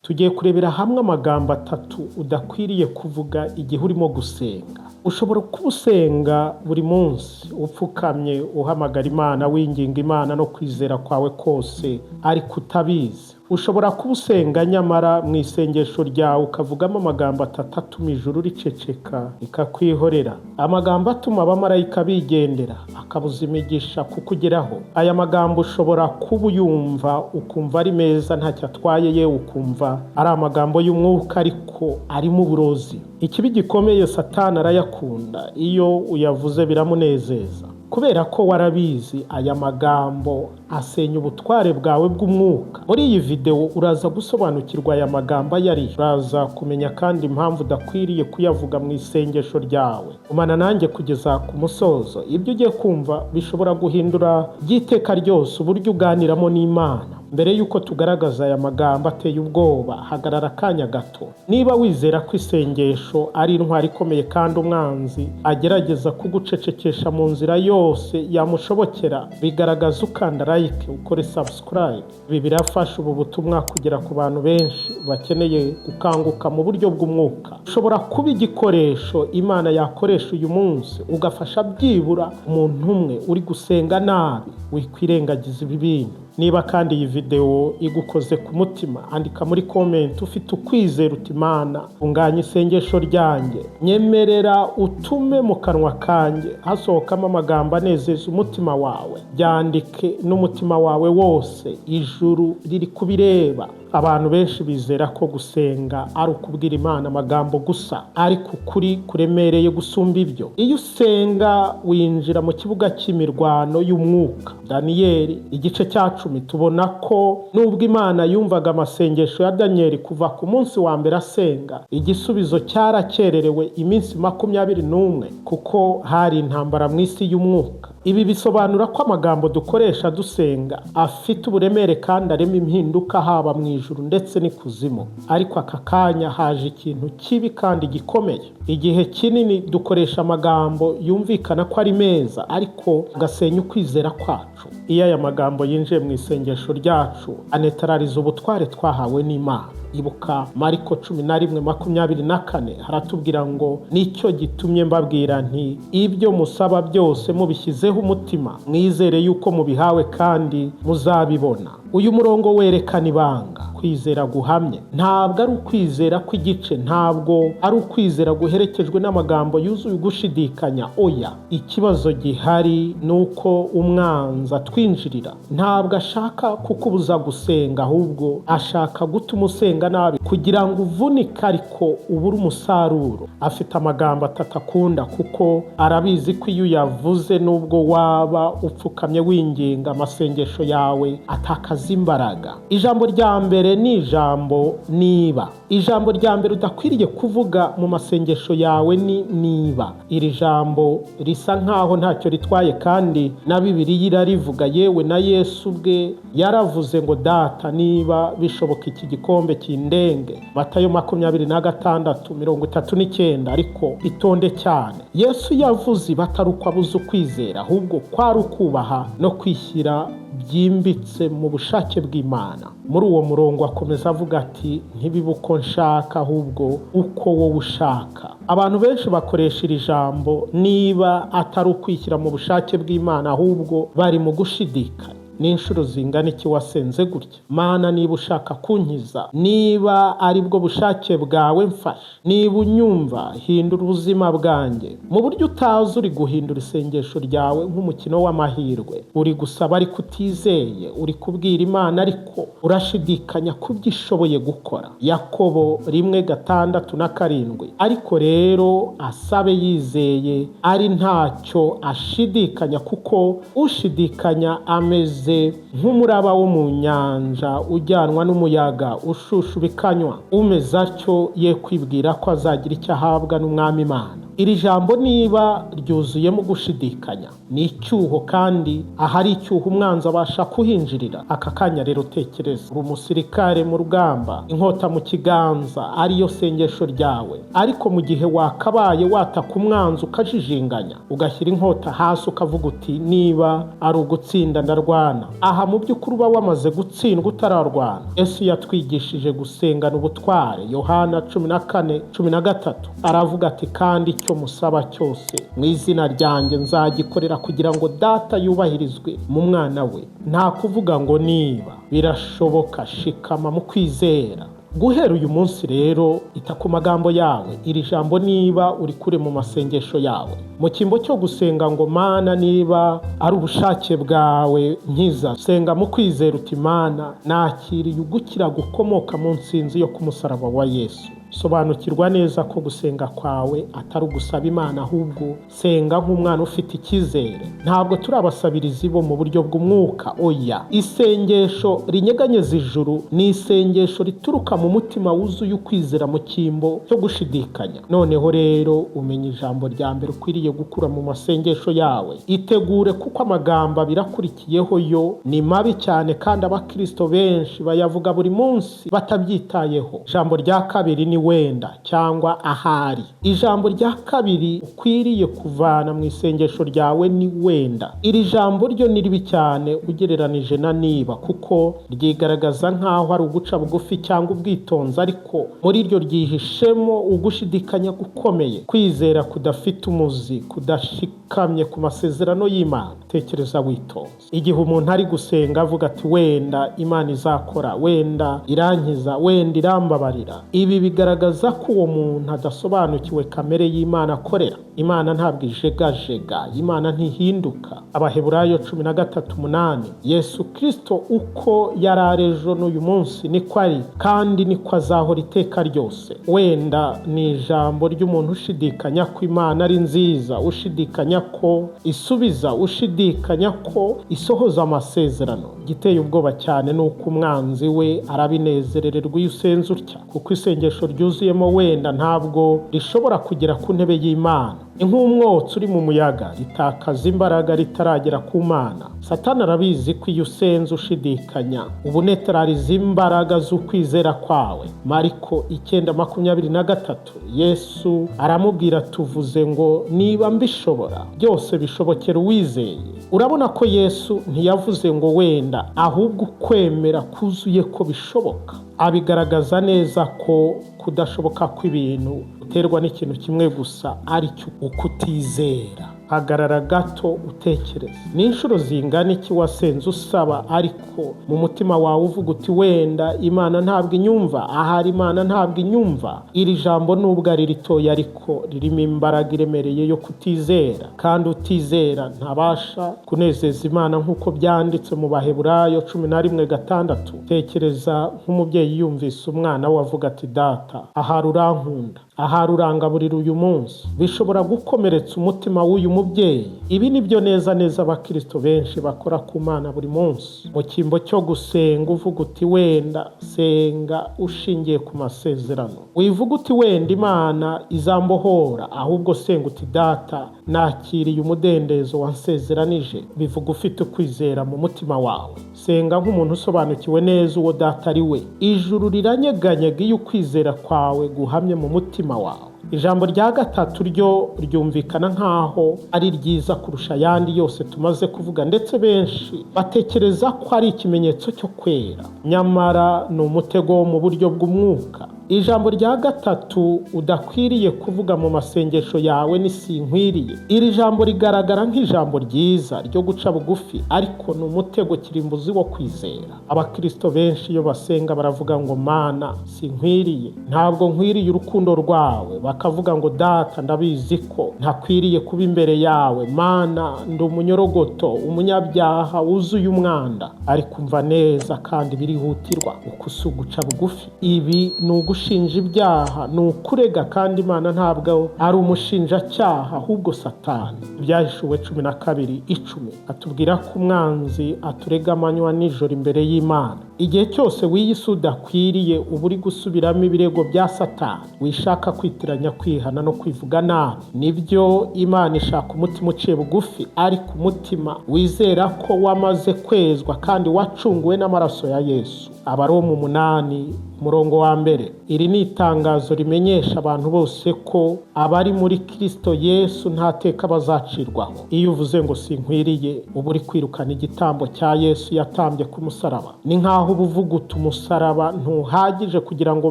Tugiye kurebera hamwe amagambo atatu udakwiriye kuvuga igihe urimo gusenga. Ushobora kuba usenga buri munsi upfukamye, uhamagara Imana, winginga Imana no kwizera kwawe kose, ariko utabizi. Ushobora kuba usenga, nyamara mu isengesho ryawe ukavugamo amagambo atatu atuma ijuru riceceka rikakwihorera, amagambo atuma abamarayika bigendera, akabuza imigisha kukugeraho. Aya magambo ushobora kuba uyumva ukumva ari meza, ntacyo atwaye, yewe ukumva ari amagambo y'umwuka, ariko arimo uburozi. Ikibi gikomeye, Satani arayakunda. Iyo uyavuze biramunezeza kubera ko warabizi. Aya magambo asenya ubutware bwawe bw'umwuka. Muri iyi videwo uraza gusobanukirwa aya magambo ayo ariyo, uraza kumenya kandi impamvu udakwiriye kuyavuga mu isengesho ryawe. Gumana nanjye kugeza ku musozo. Ibyo ugiye kumva bishobora guhindura by'iteka ryose uburyo uganiramo n'Imana. Mbere y'uko tugaragaza aya magambo ateye ubwoba, hagarara akanya gato. Niba wizera ko isengesho ari intwaro ikomeye kandi umwanzi agerageza kugucecekesha mu nzira yose yamushobokera, bigaragaza ukanda like, ukore subscribe. Ibi birafasha ubu butumwa kugera ku bantu benshi bakeneye gukanguka mu buryo bw'umwuka. Ushobora kuba igikoresho Imana yakoresha uyu munsi, ugafasha byibura umuntu umwe uri gusenga nabi. Wikwirengagiza ibi bintu. Niba kandi iyi videwo igukoze ku mutima, andika muri comment ufite ukwizera uti: "Imana, unganya isengesho ryanjye, nyemerera utume mu kanwa kanjye hasohokamo amagambo anezeza umutima wawe." Byandike n'umutima wawe wose, ijuru riri kubireba. Abantu benshi bizera ko gusenga ari ukubwira Imana amagambo gusa, ariko ukuri kuremereye gusumba ibyo. Iyo usenga winjira mu kibuga cy'imirwano y'umwuka. Daniyeli igice cya 10, tubona ko nubwo Imana yumvaga amasengesho ya Daniyeli kuva ku munsi wa mbere asenga, igisubizo cyarakererewe iminsi 21 kuko hari intambara mu isi y'umwuka. Ibi bisobanura ko amagambo dukoresha dusenga afite uburemere kandi arema impinduka, haba mu ijuru ndetse n'ikuzimu. Ariko aka kanya haje ikintu kibi kandi gikomeye. Igihe kinini dukoresha amagambo yumvikana ko ari meza, ariko agasenya ukwizera kwacu. Iyo aya magambo yinjiye mu isengesho ryacu, anetarariza ubutware twahawe n'Imana. Ibuka Mariko 11:24, haratubwira ngo: "Nicyo gitumye mbabwira nti ibyo musaba byose mubishyizeho umutima, mwizere yuko mubihawe kandi muzabibona." Uyu murongo werekana ibanga: kwizera guhamye. Ntabwo ari ukwizera kw'igice, ntabwo ari ukwizera guherekejwe n'amagambo yuzuye ugushidikanya. Oya, ikibazo gihari ni uko umwanzi atwinjirira. Ntabwo ashaka kukubuza gusenga, ahubwo ashaka gutuma usenga nabi kugira ngo uvunike ariko ubure umusaruro. Afite amagambo atatu akunda, kuko arabizi ko iyo uyavuze, nubwo waba upfukamye winginga, amasengesho yawe atakaza imbaraga. Ijambo rya mbere ni ijambo "niba". Ijambo rya mbere udakwiriye kuvuga mu masengesho yawe ni "niba". Iri jambo risa nkaho ntacyo ritwaye, kandi na Bibiliya irarivuga. Yewe na Yesu ubwe yaravuze ngo: "Data, niba bishoboka iki gikombe kindenge", Matayo 26:39. Ariko itonde cyane, Yesu yavuze ibi atari uko abuze ukwizera, ahubwo kwari ukubaha no kwishyira byimbitse mu bushake bw'Imana. Muri uwo murongo akomeza avuga ati: "Ntibibe uko nshaka, ahubwo uko wowe ushaka." Abantu benshi bakoresha iri jambo "niba" atari ukwishyira mu bushake bw'Imana, ahubwo bari mu gushidikanya. Ni inshuro zingana iki wasenze gutya: "Mana, niba ushaka kunkiza, niba ari bwo bushake bwawe, mfasha. Niba unyumva, hindura ubuzima bwanjye"? Mu buryo utazi, uri guhindura isengesho ryawe nk'umukino w'amahirwe. Uri gusaba ariko utizeye, uri kubwira Imana ariko urashidikanya ku byo ishoboye gukora. Yakobo 1:6 na 7: "Ariko rero asabe yizeye, ari ntacyo ashidikanya, kuko ushidikanya ameze nk'umuraba wo mu nyanja ujyanwa n'umuyaga ushushubikanywa. Umeze atyo ye kwibwira ko azagira icyo ahabwa n'Umwami Imana." Iri jambo niba ryuzuyemo gushidikanya, ni icyuho, kandi ahari icyuho umwanzi abasha kuhinjirira. Aka kanya rero tekereza uri umusirikare mu rugamba, inkota mu kiganza ariyo sengesho ryawe, ariko mu gihe wakabaye wataka umwanzi ukajijinganya, ugashyira inkota hasi ukavuga uti niba ari ugutsinda ndarwana. Aha mu by'ukuri uba wamaze gutsindwa utararwana. Yesu yatwigishije gusengana ubutware. Yohana 14:13 aravuga ati kandi icyo musaba cyose mu izina ryanjye nzagikorera kugira ngo Data yubahirizwe mu mwana we. Nta kuvuga ngo niba, birashoboka. Shikama mu kwizera. Guhera uyu munsi rero ita ku magambo yawe. Iri jambo niba uri kure mu masengesho yawe, mu cyimbo cyo gusenga ngo Mana niba ari ubushake bwawe nkiza, senga mu kwizera uti Mana nakiriye ugukira gukomoka mu nsinzi yo ku musaraba wa Yesu. Sobanukirwa neza ko gusenga kwawe atari ugusaba Imana, ahubwo senga nk'umwana ufite icyizere. Ntabwo turi abasabirizi bo mu buryo bw'umwuka, oya. Isengesho rinyeganyeza ijuru ni isengesho rituruka mu mutima wuzuye ukwizera mu cyimbo cyo gushidikanya. Noneho rero umenya ijambo rya mbere ukwiriye gukura mu masengesho yawe. Itegure, kuko amagambo abiri akurikiyeho yo ni mabi cyane, kandi abakristo benshi bayavuga buri munsi batabyitayeho. Ijambo rya kabiri ni wenda cyangwa ahari. Ijambo rya kabiri ukwiriye kuvana mu isengesho ryawe ni wenda. Iri jambo ryo ni ribi cyane ugereranije na niba, kuko ryigaragaza nk'aho ari uguca bugufi cyangwa ubwitonzi, ariko muri ryo ryihishemo ugushidikanya gukomeye, kwizera kudafite umuzi, kudashikamye ku masezerano y'Imana. Tekereza witonze. Igihe umuntu ari gusenga avuga ati wenda Imana izakora, wenda irankiza, wenda irambabarira, ibi bigaragaza ko uwo muntu adasobanukiwe kamere y'Imana akorera. Imana ntabwo ijegajega, Imana ntihinduka. Abaheburayo 13:8, Yesu Kristo uko yari ari ejo n'uyu munsi niko ari, kandi niko azahora iteka ryose. Wenda ni ijambo ry'umuntu ushidikanya ko Imana ari nziza, ushidikanya ko isubiza, ushidikanya ko isohoza amasezerano. Igiteye ubwoba cyane ni uko umwanzi we arabinezerererwa iyo usenze utya, kuko isengesho ryuzuyemo wenda ntabwo rishobora kugera ku ntebe y'Imana. Ni nk'umwotsi uri mu muyaga, ritakaza imbaraga ritaragera ku Mana. Satani arabizi ko iyo usenze ushidikanya uba unetarariza imbaraga z'ukwizera kwawe. Mariko 9:23, Yesu aramubwira tuvuze ngo niba mbishobora, byose bishobokera uwizeye. Urabona ko Yesu ntiyavuze ngo wenda, ahubwo ukwemera kuzuye ko bishoboka. Abigaragaza neza ko kudashoboka kw'ibintu guterwa n'ikintu kimwe gusa, aricyo ukutizera. Hagarara gato utekereze. Ni inshuro zingana iki wasenze usaba, ariko mu mutima wawe uvuga uti wenda Imana ntabwo inyumva, ahari Imana ntabwo inyumva. Iri jambo nubwo ari ritoya ariko ririmo imbaraga iremereye yo kutizera, kandi utizera ntabasha kunezeza Imana nk'uko byanditse mu Baheburayo 11:6. Tekereza nk'umubyeyi yumvise umwana we avuga ati data ahari urankunda, ahari urangaburira uyu munsi. Bishobora gukomeretsa umutima w'uyu mubyeyi. Ibi ni byo neza neza abakristo benshi bakora ku Mana buri munsi. Mu cyimbo cyo gusenga uvuga uti wenda, senga ushingiye ku masezerano. Wivuga uti wenda Imana izambohora, ahubwo senga uti data nakiriye umudendezo wansezeranije. Bivuga ufite ukwizera mu mutima wawe. Senga nk'umuntu usobanukiwe neza uwo data ari we. Ijuru riranyeganyega iyo ukwizera kwawe guhamye mu mutima wawe. Ijambo rya gatatu ryo ryumvikana nk'aho ari ryiza kurusha ayandi yose tumaze kuvuga, ndetse benshi batekereza ko ari ikimenyetso cyo kwera, nyamara ni umutego wo mu buryo bw'umwuka. Ijambo rya gatatu udakwiriye kuvuga mu masengesho yawe ni sinkwiriye. Iri jambo rigaragara nk'ijambo ryiza ryo guca bugufi, ariko ni umutego kirimbuzi wo kwizera. Abakristo benshi iyo basenga baravuga ngo Mana sinkwiriye, ntabwo nkwiriye urukundo rwawe. Bakavuga ngo data ndabizi ko ntakwiriye kuba imbere yawe, Mana ndi umunyorogoto, umunyabyaha wuzuye umwanda. Ariko umva neza kandi birihutirwa, uku si uguca bugufi, ibi ni ugushinja ibyaha, ni ukurega, kandi Imana ntabwo ari umushinjacyaha, ahubwo Satani. Ibyahishuwe 12:10 atubwira ko umwanzi aturega amanywa nijoro imbere y'Imana. Igihe cyose wiyise udakwiriye, uba uri gusubiramo ibirego bya Satani. Wishaka kwitiranya kwihana no kwivuga nabi. Nibyo, Imana ishaka umutima uciye bugufi, ariko umutima wizera ko wamaze kwezwa kandi wacunguwe n'amaraso ya Yesu. Abaroma 8:1. Iri ni itangazo rimenyesha abantu bose ko abari muri Kristo Yesu nta teka bazacirwaho. Iyo uvuze ngo sinkwiriye, uba uri kwirukana igitambo cya Yesu yatambye ku musaraba. Ni nk'aho uba uvuga uti umusaraba ntuhagije kugira ngo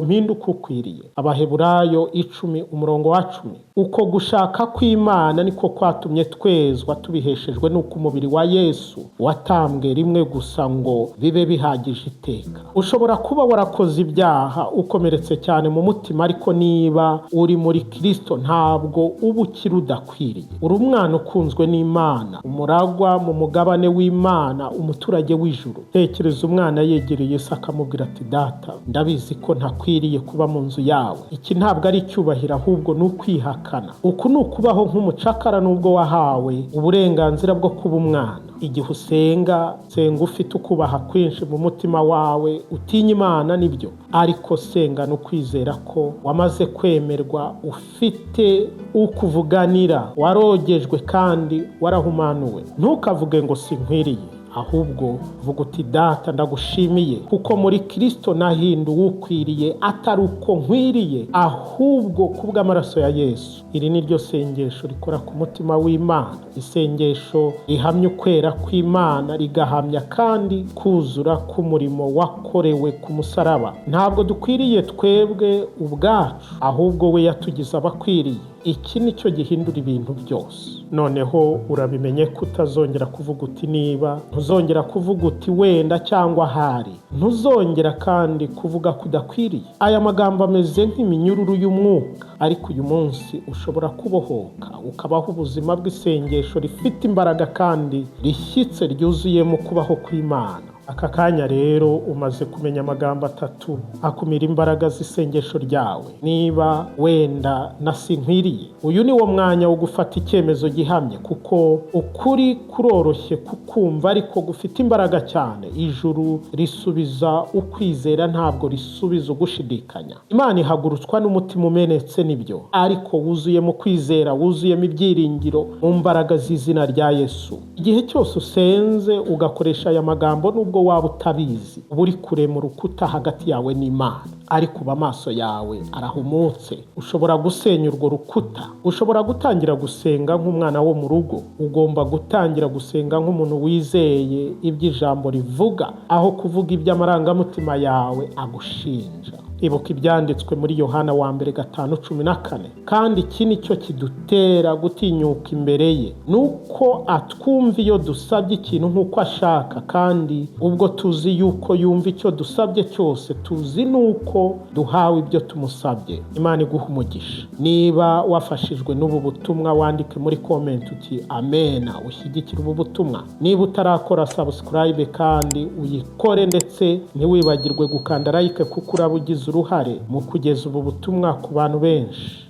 mpinduke ukwiriye. Abaheburayo 10:10. Uko gushaka kw'Imana niko kwatumye twezwa tubiheshejwe n'uko umubiri wa Yesu watambwe rimwe gusa ngo bibe bihagije iteka. Ushobora kuba warakoze ibyaha, ukomeretse cyane mu mutima, ariko niba uri muri Kristo ntabwo uba ukiri udakwiriye. Uri umwana ukunzwe n'Imana, umuragwa mu mugabane w'Imana, umuturage w'ijuru. Tekereza umwana yegereye Yesu akamubwira ati data, ndabizi ko ntakwiriye kuba mu nzu yawe. Iki ntabwo ari icyubahiro, ahubwo ni ukwihakana. Uku ni ukubaho nk'umucakara nubwo wahawe uburenganzira bwo kuba umwana. Igihe usenga, senga ufite ukubaha kwinshi mu mutima wawe, utinya Imana nibyo, ariko senga no kwizera ko wamaze kwemerwa, ufite ukuvuganira, warogejwe kandi warahumanuwe. Ntukavuge ngo sinkwiriye, ahubwo vuga uti data, ndagushimiye kuko muri Kristo nahinduwe ukwiriye, atari uko nkwiriye, ahubwo kubw'amaraso ya Yesu. Iri ni ryo sengesho rikora ku mutima w'Imana, isengesho rihamya ukwera kw'Imana, rigahamya kandi kuzura k'umurimo wakorewe ku musaraba. Ntabwo dukwiriye twebwe ubwacu, ahubwo we yatugize abakwiriye. Iki ni cyo gihindura ibintu byose. Noneho urabimenye ko utazongera kuvuga uti niba, ntuzongera kuvuga uti wenda cyangwa ahari, ntuzongera kandi kuvuga ko udakwiriye. Aya magambo ameze nk'iminyururu y'umwuka, ariko uyu munsi ushobora kubohoka ukabaho ubuzima bw'isengesho rifite imbaraga kandi rishyitse, ryuzuyemo kubaho kw'Imana. Aka kanya rero umaze kumenya amagambo atatu akumira imbaraga z'isengesho ryawe: niba, wenda na sinkwiriye. Uyu ni wo mwanya wo gufata icyemezo gihamye, kuko ukuri kuroroshye kukumva ariko gufite imbaraga cyane. Ijuru risubiza ukwizera, ntabwo risubiza ugushidikanya. Imana ihagurutswa n'umutima umenetse, nibyo, ariko wuzuyemo kwizera, wuzuyemo ibyiringiro mu mbaraga z'izina rya Yesu. Igihe cyose usenze ugakoresha aya magambo, nubwo waba utabizi, uba uri kurema urukuta hagati yawe n'Imana, ariko uba amaso yawe arahumutse, ushobora gusenya urwo rukuta. Ushobora gutangira gusenga nk'umwana wo mu rugo. Ugomba gutangira gusenga nk'umuntu wizeye ibyo ijambo rivuga, aho kuvuga iby'amarangamutima yawe agushinja. Ibuka ibyanditswe muri Yohana wa mbere 5:14: kandi iki ni cyo kidutera gutinyuka imbere ye, nuko atwumva iyo dusabye ikintu nk'uko ashaka. Kandi ubwo tuzi yuko yumva icyo dusabye cyose, tuzi nuko duhawe ibyo tumusabye. Imana iguha umugisha. Niba wafashijwe n'ubu butumwa, wandike muri comment uti amena, ushyigikire ubu butumwa. Niba utarakora subscribe kandi uyikore, ndetse ntiwibagirwe gukanda like, kuko uraba ugize uruhare mu kugeza ubu butumwa ku bantu benshi.